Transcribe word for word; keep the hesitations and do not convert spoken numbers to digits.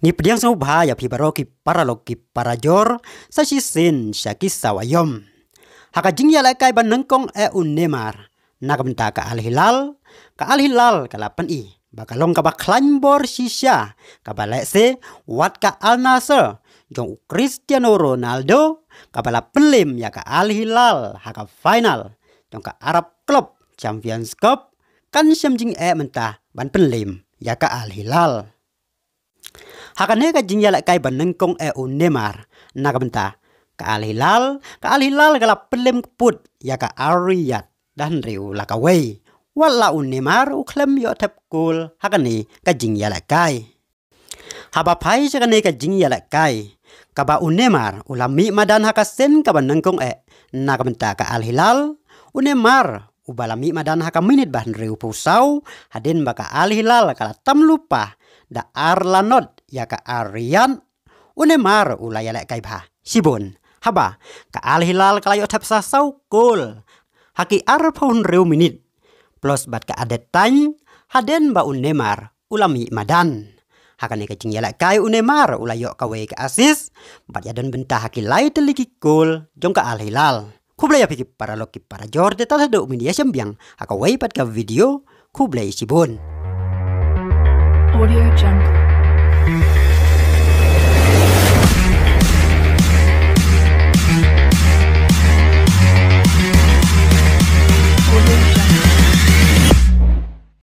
Ngi pdiang sngewbha ïa phi baroh ki paralok ki parajor, sa shisien sha ki saw aïom. Ha ka jingïalehkai ba nyngkong eh u Neymar, na ka bynta ka Al Hilal, ka Al Hilal ka la pyni ba ka long kaba khlaiñ bor shisha, kaba lehse wat ka Al Nassr jong u Cristiano Ronaldo, kaba la pynliem ïa ka Al Hilal ha ka final jong ka Arab Club Champions Cup, kan shem jingeh mynta ban pynliem ïa ka Al Hilal. Ha kane ka jingïalehkai ba nyngkong eh u Neymar, na ka bynta ka Al Hilal, ka Al Hilal ka la pynliem kput ïa ka Al Riyadh da hynriew la kawei. Wat la u Neymar u khlem ïoh thep kol ha kane ka jingïalehkai. Haba phai sha kane ka jingïalehkai, kaba u Neymar u la mih madan ha ka sien kaba nyngkong eh, na ka bynta ka Al Hilal, u Neymar uba la mih madan ha ka minit ba hynriewphew saw, hadien ba ka Al Hilal ka la tam lypa da ar la not ïa ka Al Riyadh, u Neymar u la ïalehkai bha shibun. Haba ka Al Hilal ka la ïoh thep sa saw kol ha ki arphew hynriew minit, plus bad ka added time, hadien ba u Neymar u la mih madan. Ha kane ka jingïalehkai u Neymar u la ïoh kawei ka assist, bad ïadon bynta ha ki lai tylli ki kol jong ka Al Hilal. Khublei ïa phi ki paralok ki parajor, te tat haduh mynta shem biang ha kawei pat ka video. Khublei shibun. Audio Jungle.